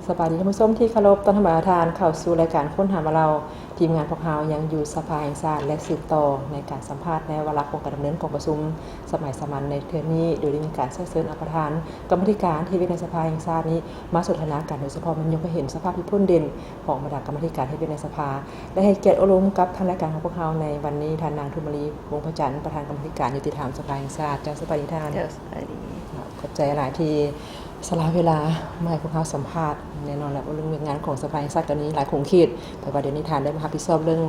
ສະບາຍດີທ່ານຜູ້ຊົມທີ່ເຄົາລົບ, ຕ້ອນຮັບທ່ານເຂົ້າສູ່ລາຍການຄົ້ນຫາມາເລົ່າ. ທີມງານພວກເຮົາຍັງຢູ່ສະພາແຫ່ງຊາດ ແລະ ສືບຕໍ່ໃນການສຳພາດໃນວາລະຂອງການດຳເນີນກອງປະຊຸມສະໄໝສາມັນໃນເທື່ອນີ້, ໂດຍໄດ້ມີການເຊື້ອເຊີນເອົາປະທານກຳມາທິການທີ່ເຮັດວຽກໃນສະພາແຫ່ງຊາດນີ້ມາສົນທະນາກັນ, ໂດຍສະເພາະແມ່ນຍົກໃຫ້ເຫັນສະພາບທີ່ພົ້ນເດັ່ນຂອງບັນດາກຳມາທິການເຮັດວຽກໃນສະພາ ແລະ ໃຫ້ກຽດໂອ້ລົມກັບທາງລາຍການຂອງພວກເຮົາໃນວັນນີ້, ທ່ານນາງ ທຸມມະລີ ວົງພະຈັນ, ປະທານກຳມາທິການຍຸຕິທຳສະພາແຫ່ງຊາດ. ເຈົ້າ ສະບາຍດີທ່ານ. ເຈົ້າ ສະບາຍດີ. ຂອບໃຈຫຼາຍທີ່ສະຫຼະເວລາມາໃຫ້ພວກເຮົາສຳພາດ. ແນ່ນອນແລ້ວ ເລື່ອງວຽກງານຂອງສະພາແຫ່ງຊາດກໍມີຫຼາຍຂົງເຂດ, ແຕ່ວ່າດຽວນີ້ທ່ານໄດ້ມາຮັບຜິດຊອບເລື່ອງ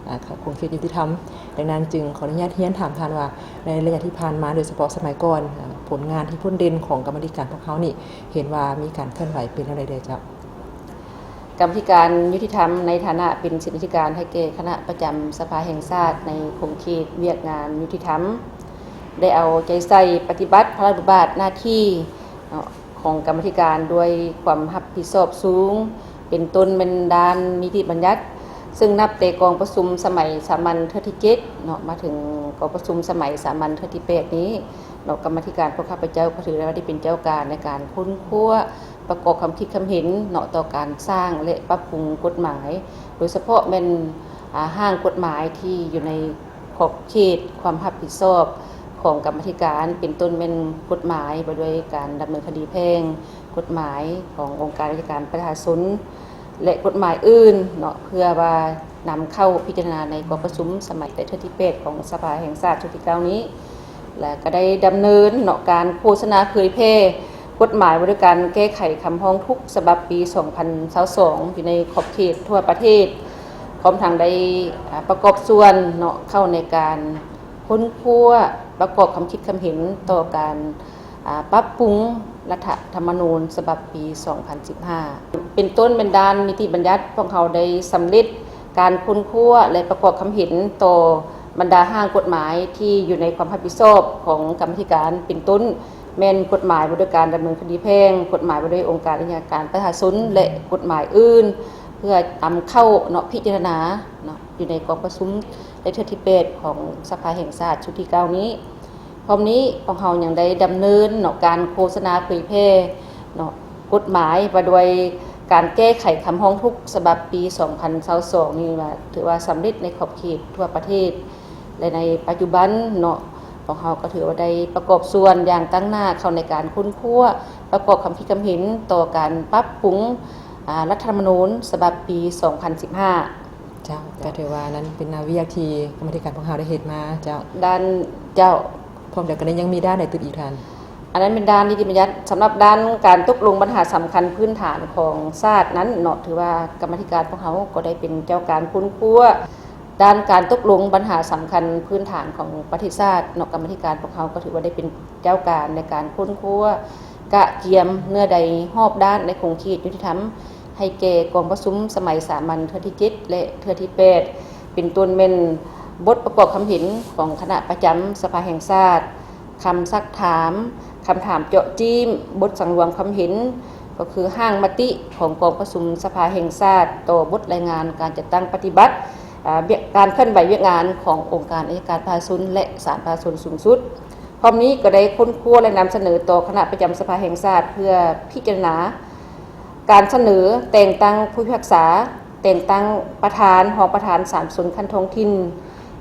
ອາ ຂອງເຂດຍຸຕິທຳ. ດັ່ງນັ້ນຈຶ່ງຂໍອະນຸຍາດຮຽນຖາມທ່ານວ່າ ໃນໄລຍະທີ່ຜ່ານມາ, ໂດຍສະເພາະສະໄໝກ່ອນ, ອາ ຜົນງານທີ່ພົ້ນເດັ່ນຂອງກຳມາທິການພວກເຮົານີ້ ເຫັນວ່າມີການເຄື່ອນໄຫວເປັນແນວໃດແດ່ເຈົ້າ? ກຳມາທິການຍຸຕິທຳໃນຖານະເປັນເສນາທິການໃຫ້ແກ່ຄະນະປະຈຳສະພາແຫ່ງຊາດໃນຂົງເຂດວຽກງານຍຸຕິທຳ ໄດ້ເອົາໃຈໃສ່ປະຕິບັດພາລະບົດບາດໜ້າທີ່ເນາະ ຂອງກຳມາທິການດ້ວຍຄວາມຮັບຜິດຊອບສູງ, ເປັນຕົ້ນແມ່ນດ້ານນິຕິບັນຍັດ, ເຊິ່ງນັບແຕ່ກອງປະຊຸມສະໄໝສາມັນເທື່ອທີເຈັດເນາະ ມາເຖິງກອງປະຊຸມສະໄໝສາມັນເທື່ອທີແປດນີ້ເນາະ, ກຳມາທິການພວກຂ້າພະເຈົ້າກໍຖືໄດ້ວ່າໄດ້ເປັນເຈົ້າການໃນການຄົ້ນຄວ້າ ປະກອບຄວາມຄິດຄວາມເຫັນເນາະ ຕໍ່ການສ້າງ ແລະ ປັບປຸງກົດໝາຍ, ໂດຍສະເພາະແມ່ນ ອາ ຮ່າງກົດໝາຍທີ່ຢູ່ໃນຂອບເຂດຄວາມຮັບຜິດຊອບຂອງກຳມາທິການ, ເປັນຕົ້ນແມ່ນກົດໝາຍວ່າດ້ວຍການດຳເນີນຄະດີແພ່ງ, ກົດໝາຍຂອງອົງການໄອຍະການປະຊາຊົນ ແລະ ກົດໝາຍອື່ນເນາະ, ເພື່ອວ່ານຳເຂົ້າພິຈາລະນາໃນກອງປະຊຸມສະໄໝແຕ່ເທື່ອທີແປດຂອງສະພາແຫ່ງຊາດຊຸດທີເກົ້ານີ້. ແລະ ກໍໄດ້ດຳເນີນເນາະ ການໂຄສະນາເຜີຍແຜ່ກົດໝາຍວ່າດ້ວຍການແກ້ໄຂຄຳຮ້ອງທຸກສະບັບປີສອງພັນຊາວສອງ ຢູ່ໃນຂອບເຂດທົ່ວປະເທດ, ພ້ອມທັງໄດ້ ອາ ປະກອບສ່ວນເນາະ ເຂົ້າໃນການຄົ້ນຄວ້າ ປະກອບຄຳຄິດຄຳເຫັນຕໍ່ການ ອາ ປັບປຸງລັດຖະທຳມະນູນສະບັບປີສອງພັນສິບຫ້າ ເປັນຕົ້ນແມ່ນດ້ານນິຕິບັນຍັດ, ພວກເຮົາໄດ້ສຳເລັດ ການຄົ້ນຄວ້າ ແລະ ປະກອບຄຳເຫັນຕໍ່ບັນດາຮ່າງກົດໝາຍທີ່ຢູ່ໃນຄວາມຮັບຜິດຊອບຂອງກຳມາທິການ, ເປັນຕົ້ນແມ່ນກົດໝາຍວ່າດ້ວຍການດຳເນີນຄະດີແພ່ງ, ກົດໝາຍວ່າດ້ວຍອົງການໄອຍະການປະຊາຊົນ ແລະ ກົດໝາຍອື່ນ, ເພື່ອນຳເຂົ້າເນາະ ພິຈາລະນາເນາະ ຢູ່ໃນກອງປະຊຸມໃນເທື່ອທີແປດຂອງສະພາແຫ່ງຊາດຊຸດທີເກົ້ານີ້. ພ້ອມນີ້ ພວກເຮົາຍັງໄດ້ດຳເນີນເນາະ ການໂຄສະນາເຜີຍແຜ່ເນາະ ກົດໝາຍວ່າດ້ວຍການແກ້ໄຂຄຳຮ້ອງທຸກສະບັບປີສອງພັນຊາວສອງນີ້ວ່າ ຖືວ່າສຳເລັດໃນຂອບເຂດທົ່ວປະເທດ ແລະ ໃນປັດຈຸບັນເນາະ ພວກເຮົາກໍຖືວ່າໄດ້ປະກອບສ່ວນຢ່າງຕັ້ງໜ້າເຂົ້າໃນການຄົ້ນຄວ້າ ປະກອບຄຳຄິດຄຳເຫັນຕໍ່ການປັບປຸງ ອາ ລັດຖະທຳມະນູນສະບັບປີສອງພັນສິບຫ້າ. ເຈົ້າ ເຈົ້າ ກໍຖືວ່ານັ້ນເປັນແນວວຽກທີ່ກຳມາທິການພວກເຮົາໄດ້ເຮັດມາ. ເຈົ້າ ດ້ານ ເຈົ້າ ພ້ອມແລ້ວກໍໄດ້ຍັງມີດ້ານໃດຕື່ມອີກທ່ານ? ອັນນັ້ນເປັນດ້ານນິຕິບັນຍັດ. ສຳລັບດ້ານການຕົກລົງບັນຫາສຳຄັນພື້ນຖານຂອງຊາດນັ້ນເນາະ ຖືວ່າກຳມາທິການພວກເຮົາກໍໄດ້ເປັນເຈົ້າການຄົ້ນຄວ້າດ້ານການຕົກລົງບັນຫາສຳຄັນພື້ນຖານຂອງປະເທດຊາດເນາະ, ກຳມາທິການພວກເຮົາກໍຖືວ່າໄດ້ເປັນເຈົ້າການໃນການຄົ້ນຄວ້າ ກະກຽມເນື້ອໃດຮອບດ້ານໃນຂົງເຂດຍຸຕິທຳ ໃຫ້ແກ່ກອງປະຊຸມສະໄໝສາມັນເທື່ອທີເຈັດ ແລະ ເທື່ອທີແປດ ເປັນຕົ້ນແມ່ນບົດປະກອບຄຳເຫັນຂອງຄະນະປະຈຳສະພາແຫ່ງຊາດ, ຄຳຊັກຖາມ, ຄຳຖາມເຈາະຈີ້ມ, ບົດສັງລວມຄຳເຫັນ ກໍຄືຮ່າງມະຕິຂອງກອງປະຊຸມສະພາແຫ່ງຊາດຕໍ່ບົດລາຍງານການຈັດຕັ້ງປະຕິບັດ ອາ ວຽກ ການເຄື່ອນໄຫວວຽກງານຂອງອົງການໄອຍະການປະຊາຊົນ ແລະ ສານປະຊາຊົນສູງສຸດ. ພ້ອມນີ້ກໍໄດ້ຄົ້ນຄວ້າ ແລະ ນຳສະເໜີຕໍ່ຄະນະປະຈຳສະພາແຫ່ງຊາດ ເພື່ອພິຈາລະນາການສະເໜີແຕ່ງຕັ້ງຜູ້ພິພາກສາ, ແຕ່ງຕັ້ງປະທານ, ຮອງປະທານສານປະຊາຊົນຂັ້ນທ້ອງຖິ່ນ,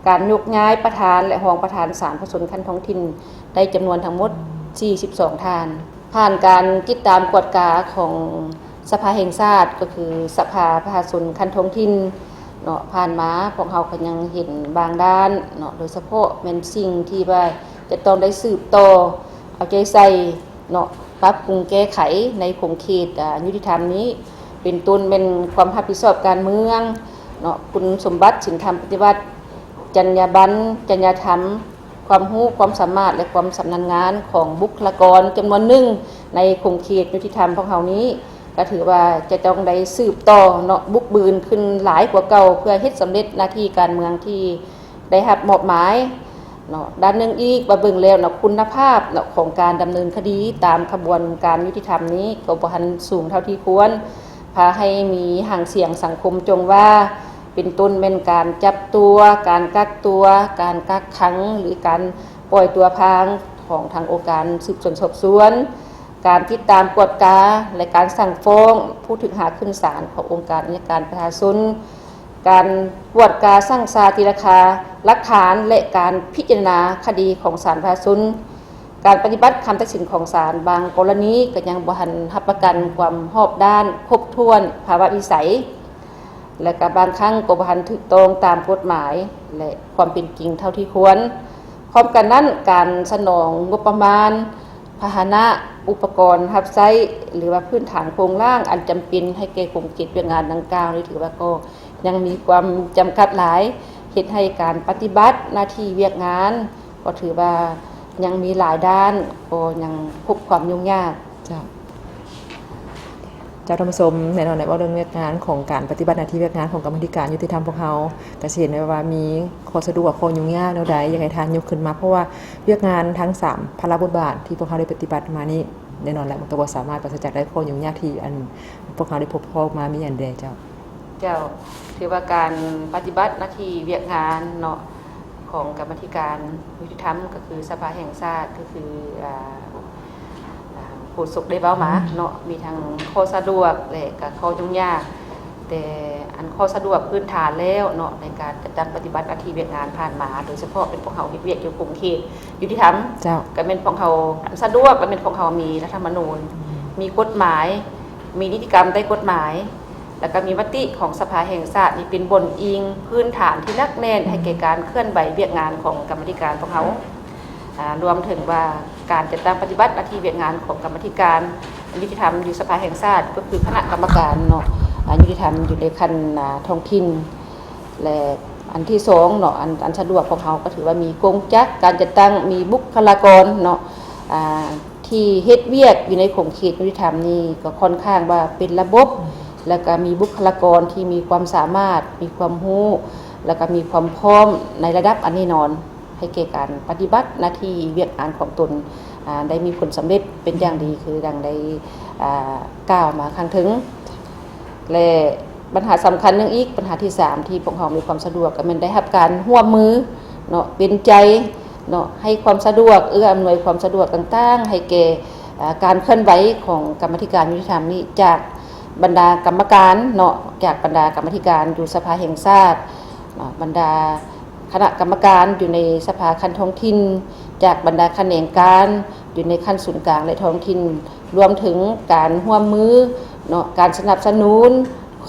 ການຍົກຍ້າຍປະທານ ແລະ ຮອງປະທານສານປະຊາຊົນຂັ້ນທ້ອງຖິ່ນ ໄດ້ຈຳນວນທັງໝົດສີ່ສິບສອງທ່ານ. ຜ່ານການຕິດຕາມກວດກາຂອງສະພາແຫ່ງຊາດ ກໍຄືສະພາປະຊາຊົນຂັ້ນທ້ອງຖິ່ນເນາະ, ຜ່ານມາພວກເຮົາກໍຍັງເຫັນບາງດ້ານເນາະ, ໂດຍສະເພາະແມ່ນສິ່ງທີ່ວ່າຈະຕ້ອງໄດ້ສືບຕໍ່ເອົາໃຈໃສ່ເນາະ, ປັບປຸງແກ້ໄຂໃນຂົງເຂດ ອາ ຍຸຕິທຳນີ້ ເປັນຕົ້ນແມ່ນຄວາມຮັບຜິດຊອບການເມືອງເນາະ, ຄຸນສົມບັດ, ສິນທຳປະຕິວັດ, ຈັນຍາບັນ, ຈັນຍາທຳ, ຄວາມຮູ້ຄວາມສາມາດ ແລະ ຄວາມຊຳນານງານຂອງບຸກຄະລາກອນຈຳນວນໜຶ່ງໃນຂົງເຂດຍຸຕິທຳພວກເຮົານີ້ ກໍຖືວ່າຈະຕ້ອງໄດ້ສືບຕໍ່ເນາະ, ບຸກບືນຂຶ້ນຫຼາຍກວ່າເກົ່າ ເພື່ອເຮັດສຳເລັດໜ້າທີ່ການເມືອງທີ່ໄດ້ຮັບມອບໝາຍເນາະ. ດ້ານໜຶ່ງອີກ ວ່າເບິ່ງແລ້ວເນາະ, ຄຸນນະພາບເນາະ ຂອງການດຳເນີນຄະດີຕາມຂະບວນການຍຸຕິທຳນີ້ ກໍບໍ່ທັນສູງເທົ່າທີ່ຄວນ, ພາໃຫ້ມີຫາງສຽງສັງຄົມຈົ່ງວ່າ ເປັນຕົ້ນແມ່ນການຈັບຕົວ, ການກັກຕົວ, ການກັກຂັງ ຫຼື ການປ່ອຍຕົວພາງຂອງທາງອົງການສືບສວນສອບສວນ, ການຕິດຕາມກວດກາ ແລະ ການສັ່ງຟ້ອງຜູ້ຖືກຫາຂຶ້ນສານຂອງອົງການອັຍການປະຊາຊົນ, ການກວດກາ, ຊັ່ງຊາຕີລາຄາຫຼັກຖານ ແລະ ການພິຈາລະນາຄະດີຂອງສານປະຊາຊົນ, ການປະຕິບັດຄຳຕັດສິນຂອງສານບາງກໍລະນີກໍຍັງບໍ່ທັນຮັບປະກັນຄວາມຮອບດ້ານຄົບຖ້ວນພາວະວິໄສ ແລະ ກະບາງຄັ້ງກໍບໍ່ທັນຖືກຕ້ອງຕາມກົດໝາຍ ແລະ ຄວາມເປັນຈິງເທົ່າທີ່ຄວນ. ພ້ອມກັນນັ້ນ, ການສະໜອງງົບປະມານ, ພາຫະນະ, ອຸປະກອນຮັບໃຊ້ ຫຼືວ່າພື້ນຖານໂຄງລ່າງອັນຈຳເປັນໃຫ້ແກ່ຂົງເຂດວຽກງານດັ່ງກ່າວນີ້ ຖືວ່າກໍຍັງມີຄວາມຈຳກັດຫຼາຍ, ເຮັດໃຫ້ການປະຕິບັດໜ້າທີ່ວຽກງານ ກໍຖືວ່າຍັງມີຫຼາຍດ້ານ ກໍຍັງພົບຄວາມຫຍຸ້ງຍາກ. ເຈົ້າ. ເຈົ້າ ທ່ານຜູ້ຊົມ, ແນ່ນອນແຫຼະ ເວົ້າເລື່ອງວຽກງານຂອງການປະຕິບັດໜ້າທີ່ວຽກງານຂອງກຳມາທິການຍຸຕິທຳພວກເຮົາ ກະຊິເຫັນໄດ້ວ່າມີຂໍ້ສະດວກ, ຂໍ້ຫຍຸ້ງຍາກແນວໃດ ຢາກໃຫ້ທ່ານຍົກຂຶ້ນມາ, ເພາະວ່າວຽກງານທັງສາມພາລະບົດບາດທີ່ພວກເຮົາໄດ້ປະຕິບັດມານີ້ ແນ່ນອນແຫຼະ ມັນກໍບໍ່ສາມາດປາສະຈາກໄດ້ຂໍ້ຫຍຸ້ງຍາກທີ່ ອັນ ພວກເຮົາໄດ້ພົບພໍ້ມາ. ມີອັນໃດເຈົ້າ? ເຈົ້າ, ຖືວ່າການປະຕິບັດໜ້າທີ່ວຽກງານເນາະ ຂອງກຳມາທິການຍຸຕິທຳ ກໍຄືສະພາແຫ່ງຊາດ ກໍຄື ອ່າ ອ່າ ໂຄສົກໄດ້ເວົ້າມາເນາະ, ມີທັງຂໍ້ສະດວກ ແລະ ກໍຂໍ້ຫຍຸ້ງຍາກ, ແຕ່ອັນຂໍ້ສະດວກພື້ນຖານແລ້ວເນາະ ໃນການຈັດຕັ້ງປະຕິບັດໜ້າທີ່ວຽກງານຜ່ານມາ, ໂດຍສະເພາະເປັນພວກເຮົາເຮັດວຽກຢູ່ຂົງເຂດຍຸຕິທຳ ເຈົ້າ. ກໍແມ່ນພວກເຮົາສະດວກ, ກໍແມ່ນພວກເຮົາມີລັດຖະທຳມະນູນ, ອືມ ມີກົດໝາຍ, ມີນິຕິກຳໃຕ້ກົດໝາຍ ແລ້ວກໍມີມະຕິຂອງສະພາແຫ່ງຊາດນີ້ເປັນບ່ອນອີງພື້ນຖານທີ່ໜັກແໜ້ນໃຫ້ແກ່ການເຄື່ອນໄຫວວຽກງານຂອງກຳມາທິການພວກເຮົາ, ອາ ລວມເຖິງວ່າການຈັດຕັ້ງປະຕິບັດໜ້າທີ່ວຽກງານຂອງກຳມາທິການຍຸຕິທຳຢູ່ສະພາແຫ່ງຊາດ ກໍຄືຄະນະກຳມະການເນາະ ອາ ຍຸຕິທຳຢູ່ໃນຂັ້ນ ອາ ທ້ອງຖິ່ນ ແລະ ອັນທີສອງເນາະ ອັນ ອັນສະດວກຂອງເຮົາກໍຖືວ່າມີກົງຈັກການຈັດຕັ້ງ, ມີບຸກຄະລາກອນເນາະ ອາ ທີ່ເຮັດວຽກຢູ່ໃນຂົງເຂດຍຸຕິທຳນີ້ກໍຄ່ອນຂ້າງວ່າເປັນລະບົບ ແລ້ວກໍມີບຸກຄະລາກອນທີ່ມີຄວາມສາມາດ, ມີຄວາມຮູ້ ແລ້ວກໍມີຄວາມພ້ອມໃນລະດັບອັນແນ່ນອນ ໃຫ້ແກ່ການປະຕິບັດໜ້າທີ່ວຽກງານຂອງຕົນ ອາ ໄດ້ມີຜົນສຳເລັດເປັນຢ່າງດີ ຄືດັ່ງໄດ້ ອາ ກ່າວມາຂ້າງເທິງ. ແລະ ບັນຫາສຳຄັນໜຶ່ງອີກ, ບັນຫາທີສາມ ທີ່ພວກເຮົາມີຄວາມສະດວກ ກໍແມ່ນໄດ້ຮັບການຮ່ວມມືເນາະ, ເປັນໃຈເນາະ, ໃຫ້ຄວາມສະດວກ, ເອື້ອອຳນວຍຄວາມສະດວກຕ່າງໆ ໃຫ້ແກ່ ອາ ການເຄື່ອນໄຫວຂອງກຳມາທິການຍຸຕິທຳນີ້ ຈາກບັນດາກຳມະການເນາະ, ຈາກບັນດາກຳມາທິການຢູ່ສະພາແຫ່ງຊາດເນາະ, ບັນດາຄະນະກຳມະການຢູ່ໃນສະພາຂັ້ນທ້ອງຖິ່ນ, ຈາກບັນດາຂະແໜງການຢູ່ໃນຂັ້ນສູນກາງ ແລະ ທ້ອງຖິ່ນ, ລວມເຖິງການຮ່ວມມືເນາະ, ການສະໜັບສະໜູນ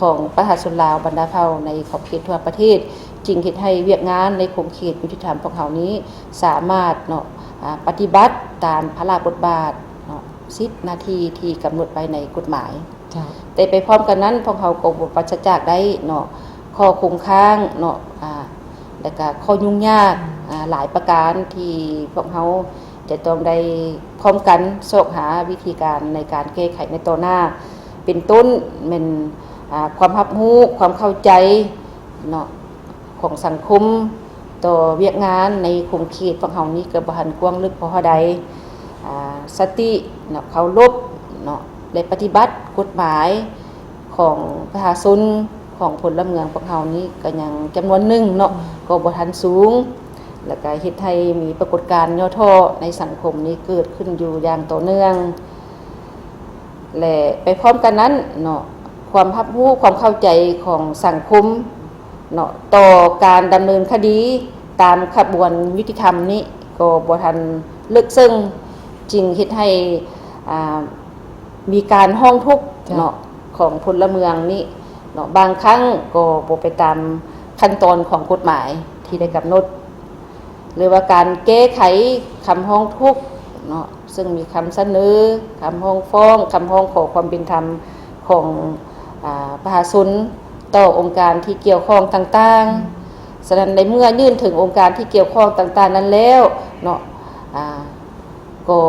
ຂອງປະຊາຊົນລາວບັນດາເຜົ່າໃນຂອບເຂດທົ່ວປະເທດ ຈຶ່ງເຮັດໃຫ້ວຽກງານໃນຂົງເຂດຍຸຕິທຳພວກເຮົານີ້ສາມາດເນາະ ອາ ປະຕິບັດຕາມພາລະບົດບາດເນາະ ສິດໜ້າທີ່ທີ່ກຳນົດໄວ້ໃນກົດໝາຍ. ເຈົ້າ. ແຕ່ໄປພ້ອມກັນນັ້ນ ພວກເຮົາກໍບໍ່ປາສະຈາກໄດ້ເນາະ ຂໍ້ຄົງຄ້າງເນາະ ອາ ແລະກະຂໍ້ຫຍຸ້ງຍາກ ອາ ຫຼາຍປະການທີ່ພວກເຮົາຈະຕ້ອງໄດ້ພ້ອມກັນຊອກຫາວິທີການໃນການແກ້ໄຂໃນຕໍ່ໜ້າ ເປັນຕົ້ນແມ່ນ ອາ ຄວາມຮັບຮູ້, ຄວາມເຂົ້າໃຈເນາະ ຂອງສັງຄົມຕໍ່ວຽກງານໃນຂົງເຂດພວກເຮົານີ້ກໍບໍ່ທັນກວ້າງເລິກພໍເທົ່າໃດ. ອາ ສະຕິເນາະ ເຄົາລົບເນາະ ແລະ ປະຕິບັດກົດໝາຍຂອງປະຊາຊົນ ຂອງພົນລະເມືອງພວກເຮົານີ້ກໍຍັງຈຳນວນໜຶ່ງເນາະ ກໍບໍ່ທັນສູງ ແລ້ວກໍເຮັດໃຫ້ມີປາກົດການຫຍໍ້ທໍ້ໃນສັງຄົມນີ້ເກີດຂຶ້ນຢູ່ຢ່າງຕໍ່ເນື່ອງ. ແລະ ໄປພ້ອມກັນນັ້ນເນາະ ຄວາມຮັບຮູ້ ຄວາມເຂົ້າໃຈຂອງສັງຄົມເນາະ ຕໍ່ການດຳເນີນຄະດີຕາມຂະບວນຍຸຕິທຳນີ້ກໍບໍ່ທັນເລິກເຊິ່ງ ຈຶ່ງເຮັດໃຫ້ ອາ ມີການຮ້ອງທຸກ ເຈົ້າ ເນາະ ຂອງພົນລະເມືອງນີ້ເນາະ ບາງຄັ້ງກໍບໍ່ໄປຕາມຂັ້ນຕອນຂອງກົດໝາຍທີ່ໄດ້ກຳນົດ ຫຼືວ່າການແກ້ໄຂຄຳຮ້ອງທຸກເນາະ ເຊິ່ງມີຄຳສະເໜີ, ຄຳຮ້ອງຟ້ອງ, ຄຳຮ້ອງຂໍຄວາມເປັນທຳຂອງ ອາ ປະຊາຊົນຕໍ່ອົງການທີ່ກ່ຽວຂ້ອງຕ່າງໆ. ສະນັ້ນ ໃນເມື່ອຍື່ນເຖິງອົງການທີ່ກ່ຽວຂ້ອງຕ່າງໆນັ້ນແລ້ວເນາະ ອາ ກໍ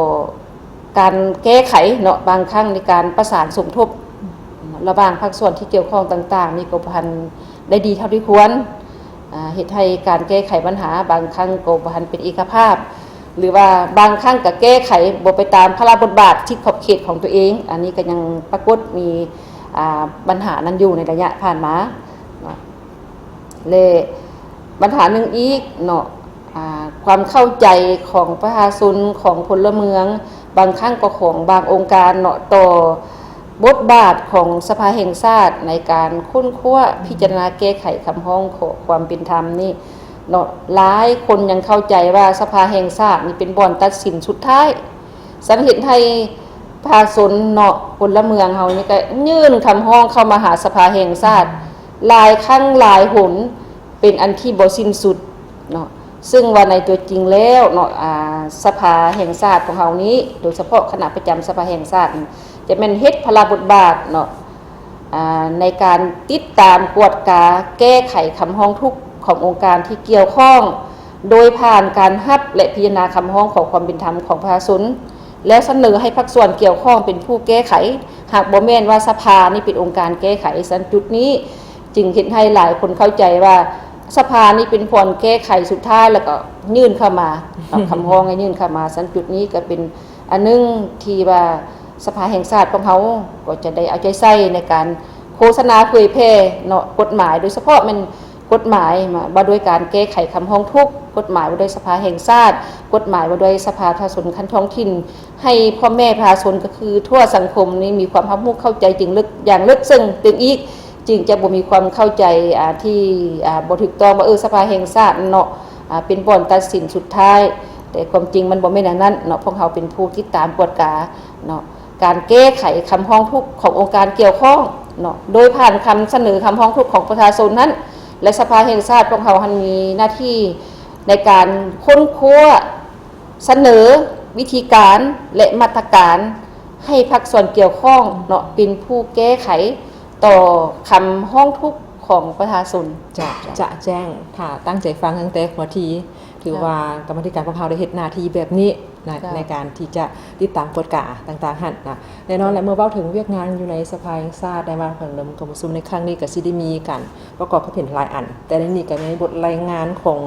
ການແກ້ໄຂເນາະ ບາງຄັ້ງໃນການປະສານສົມທົບລະຫວ່າງພາກສ່ວນທີ່ກ່ຽວຂ້ອງຕ່າງໆນີ້ກໍບໍ່ທັນໄດ້ດີເທົ່າທີ່ຄວນ ອາ ເຮັດໃຫ້ການແກ້ໄຂບັນຫາບາງຄັ້ງກໍບໍ່ທັນເປັນເອກະພາບ ຫຼືວ່າບາງຄັ້ງກໍແກ້ໄຂບໍ່ໄປຕາມພາລະບົດບາດ ສິດຂອບເຂດຂອງຕົວເອງ. ອັນນີ້ກໍຍັງປາກົດມີ ອາ ບັນຫານັ້ນຢູ່ໃນໄລຍະຜ່ານມາເນາະ. ແລະ ບັນຫາໜຶ່ງອີກເນາະ ອາ ຄວາມເຂົ້າໃຈຂອງປະຊາຊົນ ຂອງພົນລະເມືອງ ບາງຄັ້ງກໍຂອງບາງອົງການເນາະ ຕໍ່ບົດບາດຂອງສະພາແຫ່ງຊາດໃນການຄົ້ນຄວ້າ ອືມ ພິຈາລະນາແກ້ໄຂຄຳຮ້ອງຂໍຄວາມເປັນທຳນີ້ເນາະ. ຫຼາຍຄົນຍັງເຂົ້າໃຈວ່າສະພາແຫ່ງຊາດນີ້ເປັນບ່ອນຕັດສິນສຸດທ້າຍ. ສັງເຫດໃຫ້ປະຊາຊົນເນາະ ພົນລະເມືອງເຮົານີ້ກໍຍື່ນຄຳຮ້ອງເຂົ້າມາຫາສະພາແຫ່ງຊາດຫຼາຍຄັ້ງຫຼາຍຫົນ ເປັນອັນທີ່ບໍ່ສິ້ນສຸດເນາະ. ເຊິ່ງວ່າໃນຕົວຈິງແລ້ວເນາະ ອາ ສະພາແຫ່ງຊາດຂອງເຮົານີ້ ໂດຍສະເພາະຄະນະປະຈຳສະພາແຫ່ງຊາດ ຈະແມ່ນເຮັດພາລະບົດບາດເນາະ ອາ ໃນການຕິດຕາມກວດກາແກ້ໄຂຄຳຮ້ອງທຸກຂອງອົງການທີ່ກ່ຽວຂ້ອງ ໂດຍຜ່ານການຮັບ ແລະ ພິຈາລະນາຄຳຮ້ອງຂໍຄວາມເປັນທຳຂອງປະຊາຊົນ ແລ້ວສະເໜີໃຫ້ພາກສ່ວນກ່ຽວຂ້ອງເປັນຜູ້ແກ້ໄຂ. ຫາກບໍ່ແມ່ນວ່າສະພານີ້ເປັນອົງການແກ້ໄຂ, ຊັ້ນຈຸດນີ້ຈຶ່ງເຮັດໃຫ້ຫຼາຍຄົນເຂົ້າໃຈວ່າສະພານີ້ເປັນບ່ອນແກ້ໄຂສຸດທ້າຍ ແລ້ວກໍຍື່ນເຂົ້າມາ ຮັບຄຳຮ້ອງໃຫ້ຍື່ນເຂົ້າມາ. ຊັ້ນຈຸດນີ້ກໍເປັນອັນໜຶ່ງທີ່ວ່າສະພາແຫ່ງຊາດຂອງເຮົາກໍຈະໄດ້ເອົາໃຈໃສ່ໃນການໂຄສະນາເຜີຍແຜ່ເນາະ ກົດໝາຍ ໂດຍສະເພາະແມ່ນ ກົດໝາຍວ່າດ້ວຍການແກ້ໄຂຄຳຮ້ອງທຸກ, ກົດໝາຍວ່າດ້ວຍສະພາແຫ່ງຊາດ, ກົດໝາຍວ່າດ້ວຍສະພາປະຊາຊົນຂັ້ນທ້ອງຖິ່ນ, ໃຫ້ພໍ່ແມ່ປະຊາຊົນ ກໍຄືທົ່ວສັງຄົມນີ້ມີຄວາມຮັບຮູ້ເຂົ້າໃຈຈຶ່ງເລິກ ຢ່າງເລິກເຊິ່ງຕື່ມອີກ, ຈຶ່ງຈະບໍ່ມີຄວາມເຂົ້າໃຈ ອາ ທີ່ ອາ ບໍ່ຖືກຕ້ອງວ່າ ເອີ ສະພາແຫ່ງຊາດເນາະ ອາ ເປັນບ່ອນຕັດສິນສຸດທ້າຍ. ແຕ່ຄວາມຈິງມັນບໍ່ແມ່ນອັນນັ້ນເນາະ, ພວກເຮົາເປັນຜູ້ຕິດຕາມກວດກາເນາະ ການແກ້ໄຂຄຳຮ້ອງທຸກຂອງອົງການກ່ຽວຂ້ອງເນາະ ໂດຍຜ່ານຄຳສະເໜີຄຳຮ້ອງທຸກຂອງປະຊາຊົນນັ້ນ ແລະ ສະພາແຫ່ງຊາດພວກເຮົາຫັ້ນມີໜ້າທີ່ໃນການຄົ້ນຄວ້າ, ສະເໜີວິທີການ ແລະ ມາດຕະການໃຫ້ພາກສ່ວນກ່ຽວຂ້ອງເນາະ ເປັນຜູ້ແກ້ໄຂຕໍ່ຄຳຮ້ອງທຸກຂອງປະຊາຊົນ. ຈະ ຈະແຈ້ງ ຖ້າຕັ້ງໃຈຟັງຕັ້ງແຕ່ຫົວທີ ຖືວ່າກຳມາທິການພວກເຮົາໄດ້ເຮັດໜ້າທີ່ແບບນີ້ ໃນ ໃນການທີ່ຈະຕິດຕາມກວດກາຕ່າງໆຫັ້ນນະ. ແນ່ນອນແຫຼະ ເມື່ອເວົ້າເຖິງວຽກງານຢູ່ໃນສະພາແຫ່ງຊາດ ໄດ້ມາເຖິງກອງປະຊຸມໃນຄັ້ງນີ້ ກໍຊິໄດ້ມີການປະກອບຄວາມເຫັນຫຼາຍອັນ, ແຕ່ໃນນີ້ກໍມີບົດລາຍງານຂອງ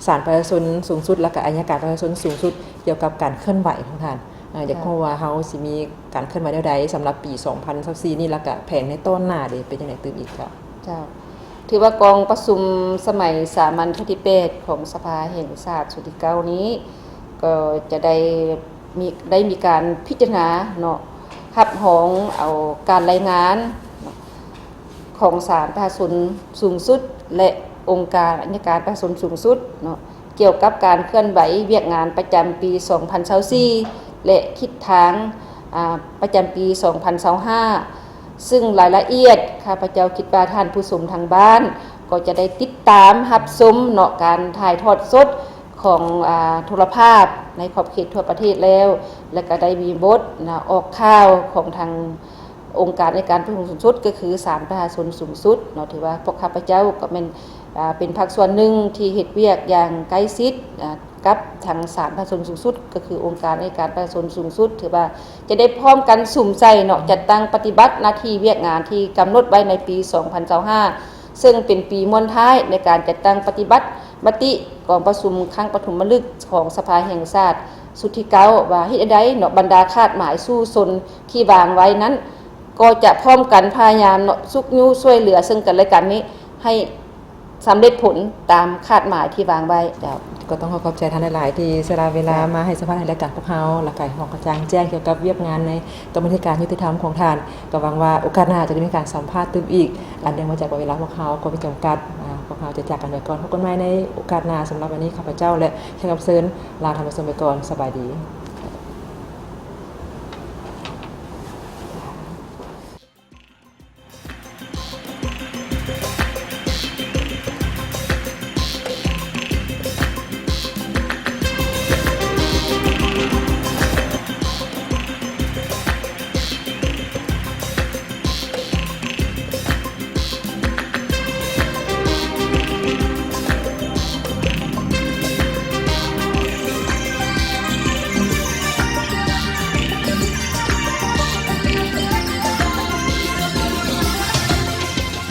ສານປະຊາຊົນສູງສຸດ ແລ້ວກໍໄອຍະການປະຊາຊົນສູງສຸດ ກ່ຽວກັບການເຄື່ອນໄຫວຂອງທ່ານ. ອາ ຢາກຮູ້ວ່າເຮົາຊິມີການເຄື່ອນໄຫວແນວໃດສຳລັບປີສອງພັນຊາວສີ່ນີ້ ແລ້ວກໍແຜນໃນຕໍ່ໜ້າເດ ເປັນຈັ່ງໃດຕື່ມອີກ? ເຈົ້າ. ເຈົ້າ. ຖືວ່າກອງປະຊຸມສະໄໝສາມັນຄັ້ງທີແປດຂອງສະພາແຫ່ງຊາດຊຸດທີເກົ້ານີ້ ກໍຈະໄດ້ມີ ໄດ້ມີການພິຈາລະນາເນາະ ຮັບຮອງເອົາການລາຍງານຂອງສານປະຊາຊົນສູງສຸດ ແລະ ອົງການໄອຍະການປະຊາຊົນສູງສຸດເນາະ ກ່ຽວກັບການເຄື່ອນໄຫວວຽກງານປະຈຳປີສອງພັນຊາວສີ່ ແລະ ທິດທາງ ອາ ປະຈຳປີສອງພັນຊາວຫ້າ ຊຶ່ງລາຍລະອຽດ ຂ້າພະເຈົ້າຄິດວ່າທ່ານຜູ້ຊົມທາງບ້ານກໍຈະໄດ້ຕິດຕາມຮັບຊົມເນາະ ການຖ່າຍທອດສົດຂອງ ອາ ໂທລະພາບໃນຂອບເຂດທົ່ວປະເທດແລ້ວ ແລະ ກໍໄດ້ມີບົດນະ ອອກຂ່າວຂອງທາງອົງການໄອຍະການປະຊາຊົນສູງສຸດ ກໍຄືສານປະຊາຊົນສູງສຸດເນາະ. ຖືວ່າພວກຂ້າພະເຈົ້າກໍແມ່ນ ອາ ເປັນພາກສ່ວນໜຶ່ງທີ່ເຮັດວຽກຢ່າງໃກ້ຊິດ ອາ ກັບທາງສານປະຊາຊົນສູງສຸດ ກໍຄືອົງການໄອຍະການປະຊາຊົນສູງສຸດ ຖືວ່າຈະໄດ້ພ້ອມກັນສຸມໃສ່ເນາະ ຈັດຕັ້ງປະຕິບັດໜ້າທີ່ວຽກງານທີ່ກຳນົດໄວ້ໃນປີສອງພັນຊາວຫ້າ ເຊິ່ງເປັນປີມ້ວນທ້າຍໃນການຈັດຕັ້ງປະຕິບັດມະຕິກອງປະຊຸມຄັ້ງປະຖົມມະລຶກຂອງສະພາແຫ່ງຊາດຊຸດທີເກົ້າ ວ່າເຮັດແນວໃດເນາະ ບັນດາຄາດໝາຍສູ້ຊົນທີ່ວາງໄວ້ນັ້ນ ກໍຈະພ້ອມກັນພະຍາຍາມເນາະ ຊຸກຍູ້ຊ່ວຍເຫຼືອເຊິ່ງກັນແລະກັນນີ້ ໃຫ້ ສຳເລັດຜົນຕາມຄາດໝາຍທີ່ວາງໄວ້. ເຈົ້າ. ກໍຕ້ອງຂໍຂອບໃຈທ່ານຫຼາຍໆ ທີ່ສະຫຼະເວລາ ເຈົ້າ ມາໃຫ້ສຳພາດໃຫ້ລາຍການພວກເຮົາ ແລ້ວກໍໃຫ້ຄວາມກະຈ່າງແຈ້ງກ່ຽວກັບວຽກງານໃນກຳມາທິການຍຸຕິທຳຂອງທ່ານ. ກໍຫວັງວ່າໂອກາດໜ້າຈະໄດ້ມີການສຳພາດຕື່ມອີກ. ອັນເນື່ອງມາຈາກວ່າເວລາພວກເຮົາກໍມີຈຳກັດ ອາ ພວກເຮົາຈະຈາກກັນໄປກ່ອນ. ພົບກັນໃໝ່ໃນໂອກາດໜ້າ. ສຳລັບວັນນີ້ ຂ້າພະເຈົ້າ ແລະ ແຂກຮັບເຊີນ ລາທ່ານຜູ້ຊົມໄປກ່ອນ. ສະບາຍດີ.